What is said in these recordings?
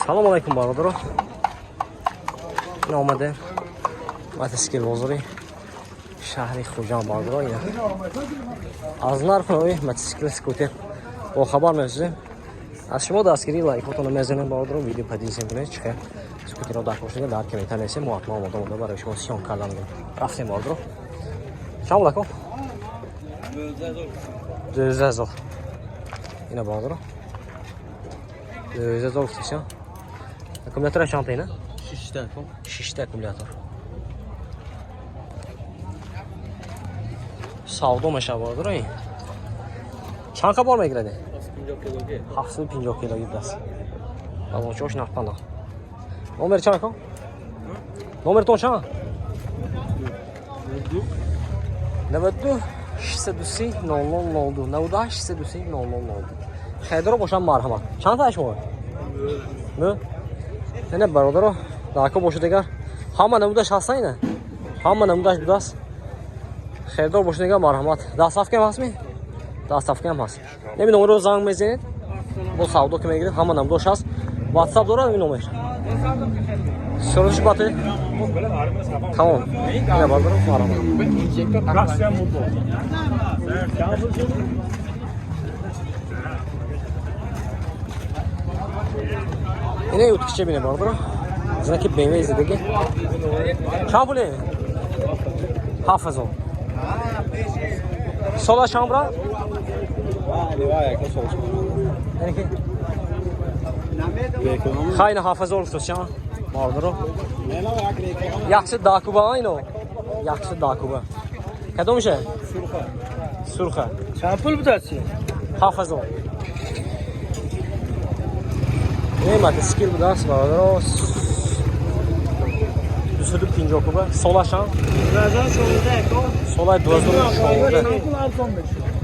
Салом алайкум, бародаро. Ин омадем мотосикл бозори шаҳри Хуҷанд, бародаро. Ина аз нарху нави мотосикл, скутер бохабар месозем. Аз шумо дастгирии лайкотонро мезанем, бародаро. Видео поделиться кунед. Чӣ хел скутерро дар кошида, дар комментар несем. Мо ҳатман омода омода барои шумо съёмка кардан мегирем. Рафтем, бародаро. Чанд булако? 12 000. Ина, бародаро, 12 000 гуфтисям. Аккумулятора чанд ина? Шишта. Шишта аккумулятор. Савдо мешава, бародаро. Ин чанд қа бор мегираде? 750 килоги будааст. Балончаош нафпана. Номер чанд, ако? Номертон чанд? 92 630 00 02, 98 630 00 02. Хайдаро бошам, марҳамат. Чанд та шумо? Мӯ? Ина, бародаро, дако бошад дигар. Ҳама намудаш ҳаста ина? Ҳама намудаш будааст. Хелдор бошад дигар, марҳамат. Доставка ҳам ҳастми? Доставка ҳам ҳаст. Неми номерро занг мезанед. Бо савдо ки мегиред, ҳама намудош ҳаст. WhatsApp дорад ин номер? Сурӯш бате? Тамом. Ина, бародаро, марҳамат. Ина уткича бине, бародаро. Знаки BMW зидаги. Чанд пуле? 7000. Сола чанд бра? Яъне ки хайна 7000 гуфтосям, бародаро. Яксад дакуба ино. Яксад дакуба. Кадомиша? Сурха. Чанд пул будааст? 7000. Не, мотосикл будааст, бародаро. 250 куба. Солашам? 2016. Солай 2016. Чанд пул арзон мешавад?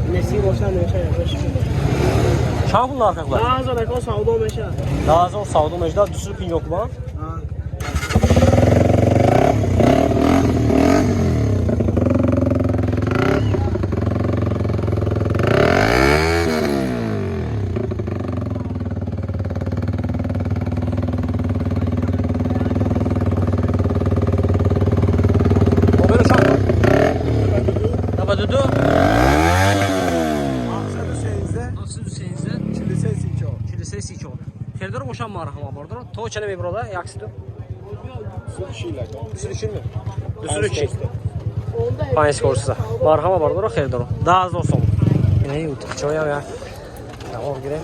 Неси бошад, мешавад. Чанд пул нархи буд? 10 000 ако, савдо мешавад. 10 000 савдо мешавад, 250 куба. Номеру чанд? 92 713 43 34. Хелдоро бошам, марҳамат, бародаро. То чана мебирода? 100? 240 ми? 240. Панҷ скорса. Марҳамат, бародаро, хелдоро. 10 000 сом. Ина утиқчоям як навор гирем.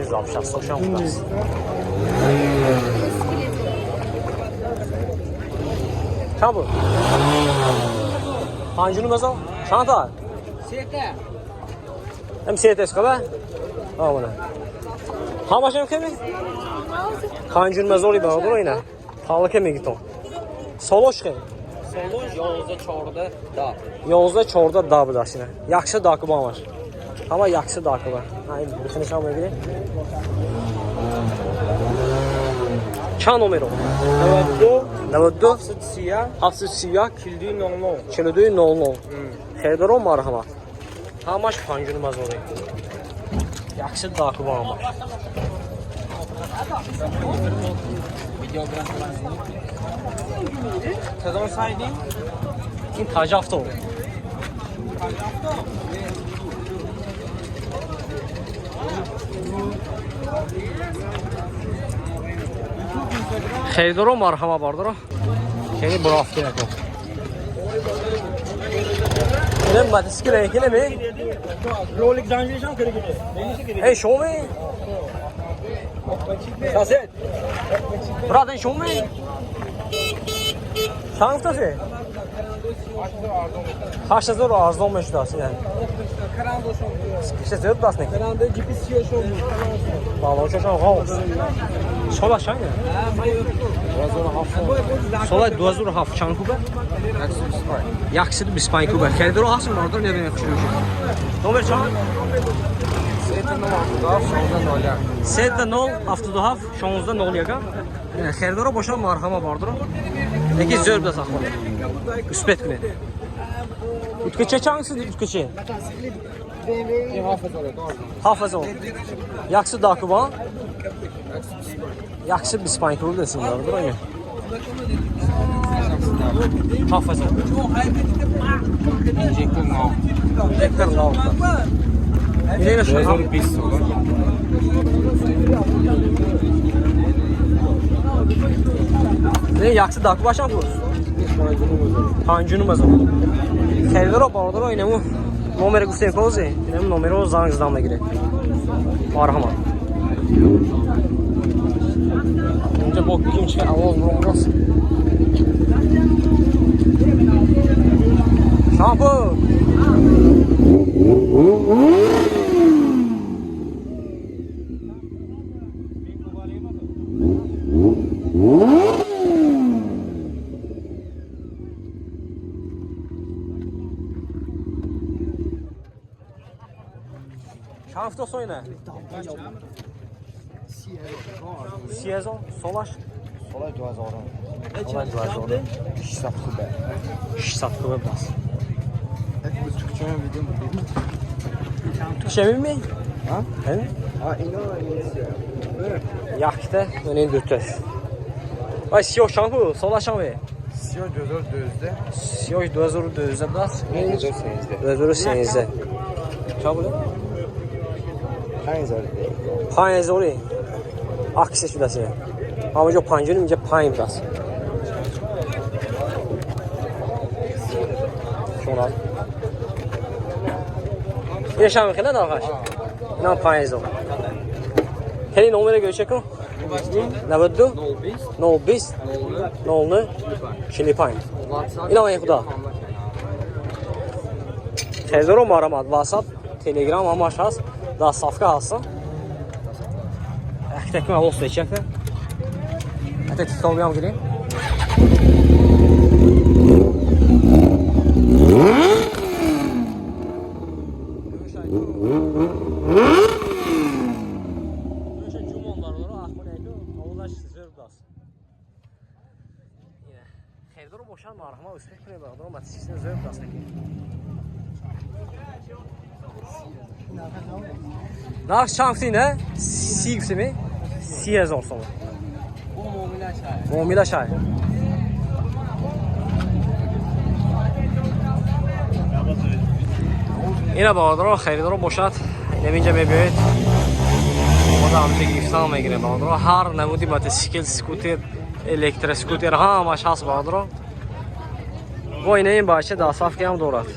Запчастошам будааст. Чанд буд? 5 500? Чанд та? Сета. Ҳам сетес қаба? Омана. Ҳамашам кеми? 5 500 бародаро ина. Талака мегитон. Солош хе? Солош 11 14 да. 11 14 да будааст ина. Якса дакуба ҳамаш. Ҳама якса дакуба. Ҳа, ин бихинишам мегирем. Чанд номеро? 92 92 731 731 42 00. 42 00. Хелдоро, марҳамат. Ҳамаш 5 500. Якса дакуба ҳамаш. Кадом сайди? Ин таҷафто. Хелдоро, марҳамат, бардоро. Хеле бурафти нако. Ин мотосикл экинеми? Ролик занҷиришам киргиде. Эй, шумо? Сосед. Брат, ин шумо? Чанд гуфтаси? 8000 арзон мешудааст. Киша зиёд будааст, не? Каранда GPS шон буд. Балончашам ғоз. Сола чанд? Сола 2007 чанд куба? 125 куба. Харидоро ҳастм, бародар, мебинем хушрӯ. Номер чанд? 3 0 77 16 01. Харидоро бошад, марҳама, бародаро. Яки зӯр будааст ахвол. Успеть кунед. Уткача чанд суд уткача? 7000. 110 куба? 125 рубл десин бародаро. 7000. Инжектор нав. Инжектор нав. 2020 сола. Не 110 куба чанд пул? 59 000. Харидоро бародаро инаму номере гуфтем козе, инаму номеро занг задан мегиред. Марҳамат. Инҷа бо ким чи овоз буромадааст. Шампу! Чанд футо соина? 30 000. Солаш? Солай 2000. Солай 2000. 600 кубе. 600 кубе будааст. Türkçe video mu? Тукшамими? А? А, ино Якта, манин дута. Вай сиёҳ чанд пул? Солаш чанд бе? Сиё 2012. Сиёҳ 2012 будааст. 2013. 2013. Чанд буда? 5000. 5000. Аксе шудааст. Ҳамаҷо панҷу ним, инҷа панҷ будааст. Шонад. Ина шам хела нархаш? Инам 5000. Хеле номере гӯша кун. 92 020 00 45. Инам ай худо. Хезоро марамад WhatsApp, Telegram ҳамаш ҳаст. Доставка ҳаст. Яктаким авоз мечакта. Ата титомиам гирем. Харидоро бошад, марҳамат, успех кунед, бародаро, мотосиклет зӯр будааст. Нарх чанд гуфтӣ, не? 30 гуфтӣ, 30 000 сомон. Муомила шай. Ина бародаро, харидоро бошад, инам инҷа мебиёед. Омода ҳамҷа гирифтан мегирем, бародаро. Ҳар намуди мотосикл, скутер, электроскутер ҳамаш ҳаст, бародаро. Бо ина ин бача доставка ҳам дорад.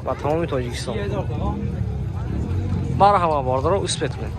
Ба тамоми Тоҷикистон. Марҳамат, бародаро, успеть кунед.